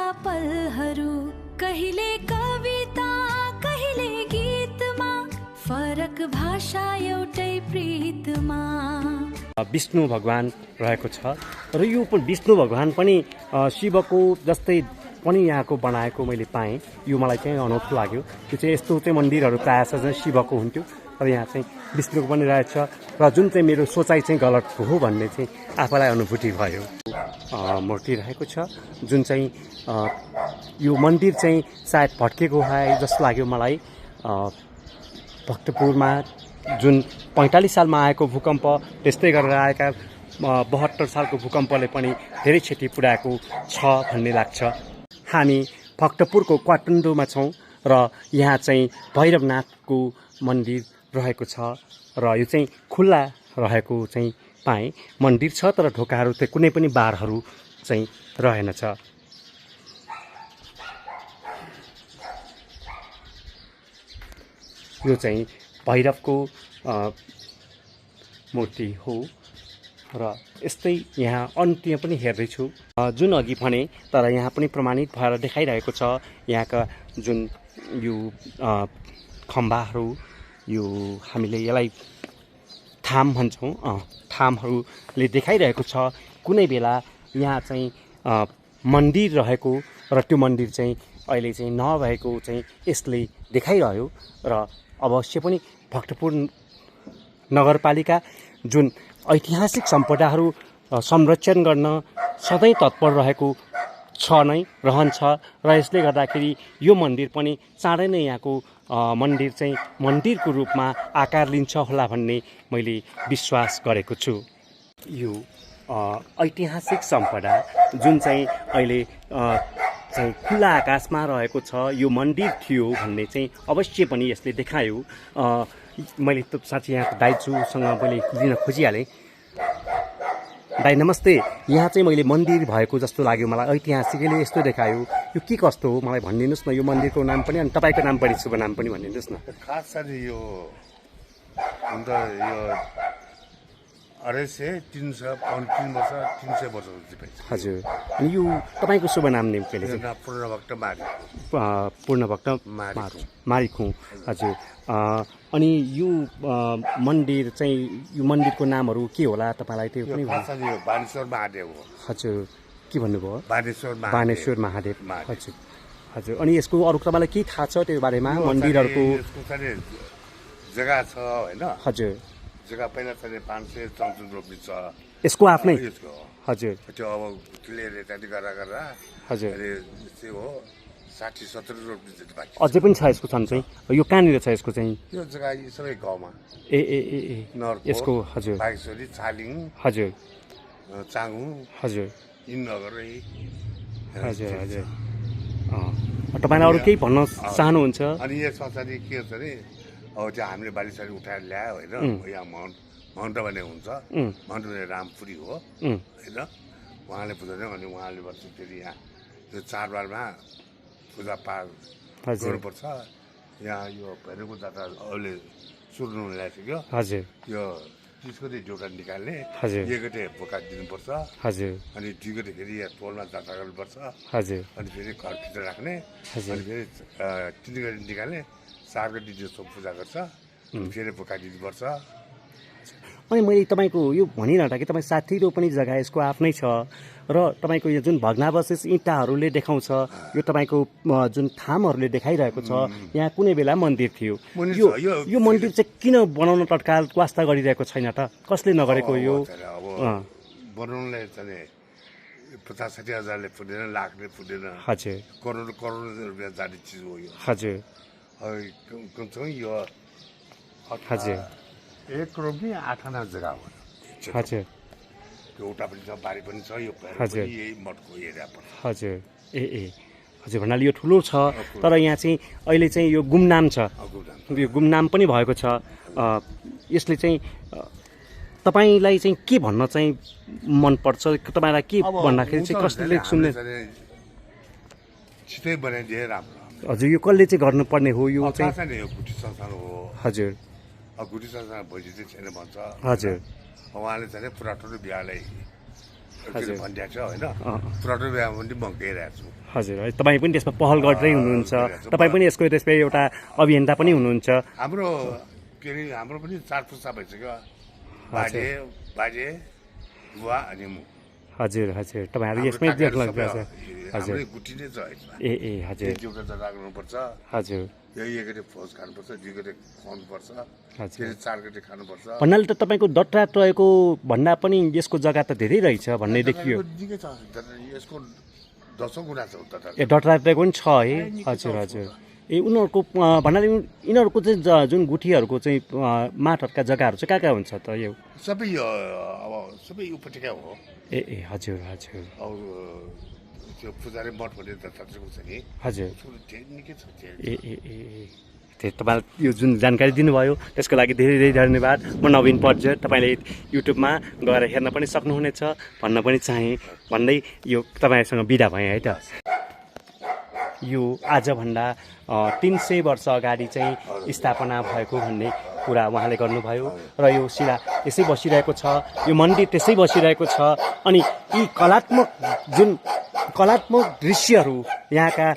पलहरू कहिले कविता कहिले गीतमा फरक भाषा एउटै प्रीतमा विष्णु भगवान रहेको छ र यो विष्णु भगवान पनि शिवको जस्तै पनि यहाँको बनाएको मैले पाएँ। यो मलाई चाहिँ अनौठो लाग्यो। त्यो चाहिँ यस्तो चाहिँ मन्दिरहरू प्रायः चाहिँ शिवको हुन्थ्यो तर यहाँ चाहिँ विष्णुको पनि रहेछ र जुन चाहिँ मेरो सोचाइ चाहिँ गलत हो भन्ने चाहिँ आफूलाई अनुभूति भयो। मूर्ति रहेको छ जुन चाहिँ यो मन्दिर चाहिँ सायद भत्केको है जस्तो लाग्यो मलाई। भक्तपुरमा जुन 45 सालमा आएको भूकम्प त्यस्तै गरेर आएका 72 सालको भूकम्पले पनि धेरै क्षति पुर्याएको छ भन्ने लाग्छ। हामी भक्तपुरको क्वाटन्डोमा छौँ र यहाँ चाहिँ भैरवनाथको मन्दिर रहेको छ र यो चाहिँ खुल्ला रहेको चाहिँ पाएँ। मन्दिर छ तर ढोकाहरू चाहिँ कुनै पनि बारहरू चाहिँ रहेनछ। यो चाहिँ भैरवको मूर्ति हो र यस्तै यहाँ अन्त्य पनि हेर्दैछु जुन अघि भने तर यहाँ पनि प्रमाणित भएर देखाइरहेको छ। यहाँका जुन यो खम्बाहरू यो हामीले यसलाई थाम भन्छौँ थामहरूले देखाइरहेको छ कुनै बेला यहाँ चाहिँ मन्दिर रहेको र त्यो मन्दिर चाहिँ अहिले चाहिँ नभएको चाहिँ यसले देखाइरह्यो र अवश्य पनि भक्तपुर नगरपालिका जुन ऐतिहासिक सम्पदाहरू संरक्षण गर्न सधैँ तत्पर रहेको छ नै रहन्छ र यसले गर्दाखेरि यो मन्दिर पनि चाँडै नै यहाँको मन्दिर चाहिँ मन्दिरको रूपमा आकार लिन्छ होला भन्ने मैले विश्वास गरेको छु। यो ऐतिहासिक सम्पदा जुन चाहिँ अहिले चाहिँ खुला आकाशमा रहेको छ यो मन्दिर थियो भन्ने चाहिँ अवश्य पनि यसले देखायो। मैले त साँच्चै यहाँको दाइजूसँग मैले लिन खोजिहालेँ। दाइ नमस्ते, यहाँ चाहिँ मैले मन्दिर भएको जस्तो लाग्यो मलाई, ऐतिहासिकले यस्तो देखायो, यो के कस्तो हो मलाई भनिदिनुहोस् न। यो मन्दिरको नाम पनि अनि तपाईँको नाम पनि शुभ नाम पनि भनिदिनुहोस् न। खास गरी यो अन्त यो 300 वर्ष हजुर। अनि यो तपाईँको शुभ नाम नेम के छ? पूर्णभक्त मारी। पूर्णभक्त मारिखु हजुर। अनि यो मन्दिर चाहिँ यो मन्दिरको नामहरू के होला तपाईँलाई त्यो पनि? बानेश्वर महादेव हो। हजुर, के भन्नुभयो? बानेश्वर महादेव। हजुर हजुर। अनि यसको अरू तपाईँलाई के थाहा छ त्यो बारेमा मन्दिरहरूको? जग्गा छ होइन? हजुर। जग्गा पहिला चाहिँ 564 रोप्ने छ यसको आफ्नै? हजुर। त्यो अब क्लियर यताति गरेर हजुर चाहिँ हो 60-70 रोप्ने जति बाँकी अझै पनि छ यसको छन् चाहिँ। यो कहाँनिर छ यसको चाहिँ? यो जग्गा सबै गाउँमा यसको? हजुर। बागेश्वरी, छालिङ, हजुर, चाङु, हजुर, इनगरै। हजुर हजुर। तपाईँलाई अरू केही भन्न चाहनुहुन्छ? अनि यसमा चाहिँ के हुन्छ भने अब त्यो हामीले बालिसाली उठाएर ल्यायो होइन। यहाँ महन्त भन्ने हुन्छ, महन्त भने रामपुरी हो होइन। उहाँले बुझाउने अनि उहाँले भन्छ फेरि यहाँ यो चाडबाडमा पूजापाठ गर्नुपर्छ। यहाँ यो भैरवको जात्रा अहिले सुरु हुन लागिसक्यो। हजुर। यो 30 गते ड्युटा निकाल्ने, हजुर, 1 गते भोका दिनुपर्छ। हजुर। अनि 2 गते फेरि यहाँ टोलमा जात्रा गर्नुपर्छ। हजुर। अनि फेरि घरभित्र राख्ने, हजुर। अनि फेरि 3 गते निकाल्ने, 4 गते दिउँसो पूजा गर्छ, फेरि भोका दिनुपर्छ। अनि मैले तपाईँको यो भनिरहँदा कि तपाईँ 60 रोपनी जग्गा यसको आफ्नै छ र तपाईँको यो जुन भग्नावशेष इँटाहरूले देखाउँछ, यो तपाईँको जुन थामहरूले देखाइरहेको छ यहाँ कुनै बेला मन्दिर थियो। यो मन्दिर चाहिँ किन बनाउन तत्काल वास्ता गरिरहेको छैन त? कसले नगरेको यो? अब बनाउनलाई चाहिँ 50-60 हजारले पुग्दैन, लाखले पुग्दैन। हजुर। करोड रुपियाँ जाने चिज हो यो। हजुर। कमसेकम यो हजुर 1 करोड नि 8 आना जग्गा हो। हजुर। एउटा पनि छ, बारी पनि छ, यो हजुर यही मठको एरिया पर्छ। हजुर। हजुर भन्नाले यो ठुलो छ तर यहाँ चाहिँ अहिले चाहिँ यो गुमनाम छ, यो गुमनाम पनि भएको छ। यसले चाहिँ तपाईँलाई चाहिँ के भन्न चाहिँ मनपर्छ? तपाईँलाई के भन्दाखेरि चाहिँ कसले सुन्ने? छिटै बनाइदिए राम्रो। हजुर। यो कसले चाहिँ गर्नुपर्ने हो यो चाहिँ? यो गुठी संस्थान हो। हजुर। गुठी संस्थान भोलि चाहिँ छैन भन्छ। हजुर। उहाँले चाहिँ पुरा ठुलो बिहालाई भनिरहेको छ होइन प्रटोबियामा पनि म गइरहेको छु हजुर है तपाईँ पनि त्यसमा पहल गर्दै हुनुहुन्छ तपाईँ पनि यसको त्यसमा एउटा अभियन्ता पनि हुनुहुन्छ हाम्रो के अरे हाम्रो पनि 4 पुस्ता भइसक्यो बाजे बाजे बुवा अनि म हजुर हजुर तपाईँहरू यसमै देख्नु लाग्छ हजुर गुटी नै छ ए ए हजुर जिउको त राख्नुपर्छ हजुर यही एकगटे फौज खानुपर्छ दुईगटे खुवाउनुपर्छ हजुर 4 गते खानुपर्छ भन्नाले त तपाईँको दट्रात रहेको भन्दा पनि यसको जग्गा त धेरै रहेछ भन्ने देखियो निकै छ यसको 10औं गुणा छ उता ए दट्रात रहेको पनि छ है हजुर हजुर ए उनीहरूको भन्नाले यिनीहरूको चाहिँ जुन गुठीहरूको चाहिँ माटहरूका जग्गाहरू चाहिँ कहाँ कहाँ हुन्छ त यो सबै यो अब सबै उपत्यका हो ए ए हजुर हजुर अब त्यो पुजारी मठ भन्ने दत्तात्रेयको छ नि हजुर निकै छ ए ए ए ए तपाईँलाई यो जुन जानकारी दिनुभयो त्यसको लागि धेरै धेरै धन्यवाद म नवीन पर्जर तपाईँले युट्युबमा गएर हेर्न पनि सक्नुहुनेछ भन्न पनि चाहेँ भन्दै यो तपाईँहरूसँग बिदा भएँ है त यो आजभन्दा 300 वर्ष अगाडि चाहिँ स्थापना भएको भन्ने कुरा उहाँले गर्नुभयो र यो शिला त्यसै बसिरहेको छ यो मन्दिर त्यसै बसिरहेको छ अनि यी कलात्मक दृश्यहरू यहाँका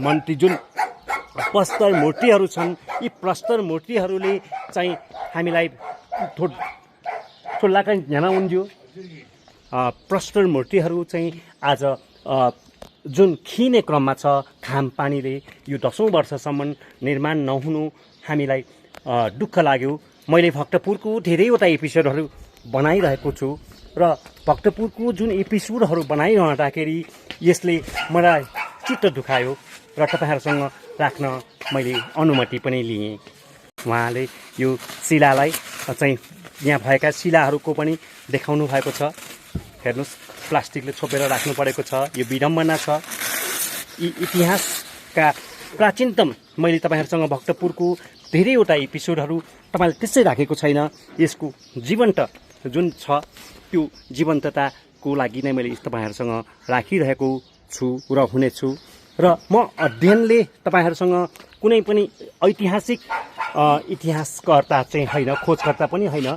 मन्दिर जुन प्रस्तर मूर्तिहरू छन् यी प्रस्तर मूर्तिहरूले चाहिँ हामीलाई ठुल्लाका झ्यामा उन्ज्यो प्रस्तर मूर्तिहरू चाहिँ आज जुन खिने क्रममा छ घाम पानीले यो 10औं वर्षसम्म निर्माण नहुनु हामीलाई दुःख लाग्यो मैले भक्तपुरको धेरैवटा एपिसोडहरू बनाइरहेको छु र भक्तपुरको जुन एपिसोडहरू बनाइरहँदाखेरि यसले मलाई चित्त दुखायो र तपाईँहरूसँग राख्न मैले अनुमति पनि लिएँ उहाँले यो शिलालाई चाहिँ यहाँ भएका शिलाहरूको पनि देखाउनु भएको छ हेर्नुहोस् प्लास्टिकले छोपेर राख्नु परेको छ यो विडम्बना छ यी इतिहासका प्राचीनतम मैले तपाईँहरूसँग भक्तपुरको धेरैवटा एपिसोडहरू तपाईँले त्यसै राखेको छैन यसको जीवन्त जुन छ त्यो जीवन्तताको लागि नै मैले तपाईँहरूसँग राखिरहेको छु र हुनेछु र म अध्ययनले तपाईँहरूसँग कुनै पनि ऐतिहासिक इतिहासकर्ता चाहिँ होइन खोजकर्ता पनि होइन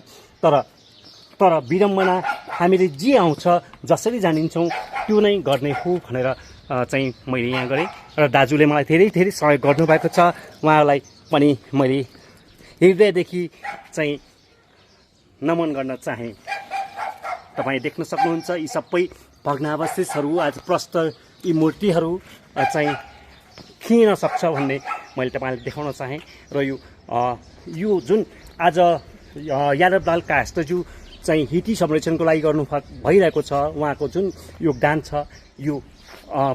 तर विडम्बना हामीले जे आउँछ जसरी जानिन्छौँ त्यो नै गर्ने हो भनेर चाहिँ मैले यहाँ गरेँ र दाजुले मलाई धेरै धेरै सहयोग गर्नुभएको छ उहाँलाई पनि मैले हृदयदेखि चाहिँ नमन गर्न चाहेँ तपाईँ देख्न सक्नुहुन्छ यी सबै भग्नावशेषहरू आज प्रस्तर यी मूर्तिहरू चाहिँ खिन सक्छ भन्ने मैले तपाईँलाई देखाउन चाहेँ र यो जुन आज यादवलाल कायस्थज्यू चाहिँ हिटी संरक्षणको लागि गर्नु भइरहेको छ उहाँको जुन योगदान छ यो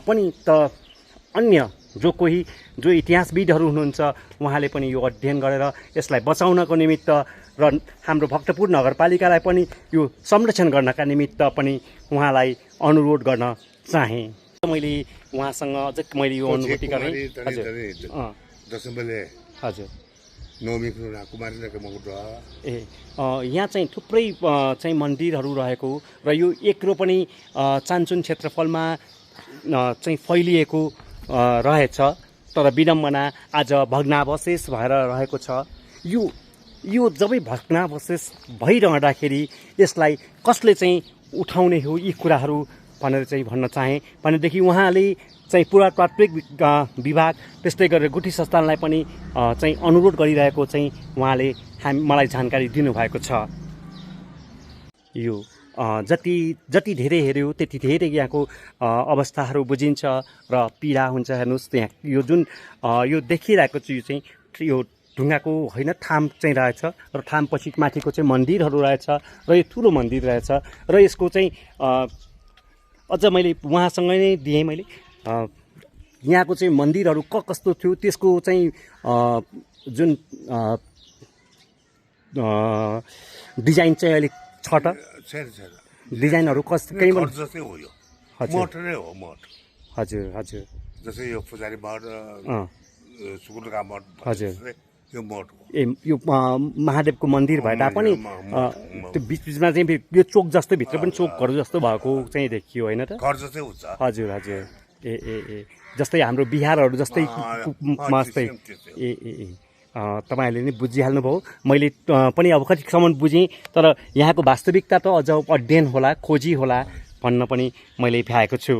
पनि त अन्य जो इतिहासविदहरू हुनुहुन्छ उहाँले पनि यो अध्ययन गरेर यसलाई बचाउनको निमित्त र हाम्रो भक्तपुर नगरपालिकालाई पनि यो संरक्षण गर्नका निमित्त पनि उहाँलाई अनुरोध गर्न चाहेँ मैले उहाँसँग अझ मैले यो अनुभूति गरेँ हजुर ए यहाँ चाहिँ थुप्रै चाहिँ मन्दिरहरू रहेको र यो एक्रो पनि चान्चुन क्षेत्रफलमा चाहिँ फैलिएको रहेछ तर विडम्बना आज भग्नावशेष भएर रहेको छ यो जबै भग्नावशेष भइरहँदाखेरि यसलाई कसले चाहिँ उठाउने हो यी कुराहरू भनेर चाहिँ भन्न चाहेँ भनेदेखि उहाँले चाहिँ पुरातात्विक विभाग त्यस्तै गरेर गुठी संस्थानलाई पनि चाहिँ अनुरोध गरिरहेको चाहिँ उहाँले मलाई जानकारी दिनुभएको छ यो जति धेरै हेऱ्यो त्यति धेरै यहाँको अवस्थाहरू बुझिन्छ र पीडा हुन्छ हेर्नुहोस् त्यहाँ यो जुन यो देखिरहेको चिज चाहिँ यो ढुङ्गाको होइन थाम चाहिँ रहेछ र थामपछि माथिको चाहिँ मन्दिरहरू रहेछ र यो ठुलो मन्दिर रहेछ र यसको चाहिँ अझ मैले उहाँसँगै नै दिएँ मैले यहाँको चाहिँ मन्दिरहरू कस्तो थियो त्यसको चाहिँ जुन डिजाइन चाहिँ अलिक छ त डिजाइनहरू कहीँ हजुर हजुर जस्तै यो पुजारी मठ सुकुलका मठ हजुर यो मठ ए यो महादेवको मन्दिर भए तापनि त्यो बिचबिचमा चाहिँ यो चोक जस्तो भित्र पनि चोकहरू जस्तो भएको चाहिँ देखियो होइन त हजुर हजुर ए ए ए जस्तै हाम्रो बिहारहरू जस्तै जस्तै ए ए ए तपाईँहरूले नै बुझिहाल्नुभयो मैले पनि अब कतिसम्म बुझेँ तर यहाँको वास्तविकता त अझ अध्ययन होला खोजी होला भन्न पनि मैले भ्याएको छु।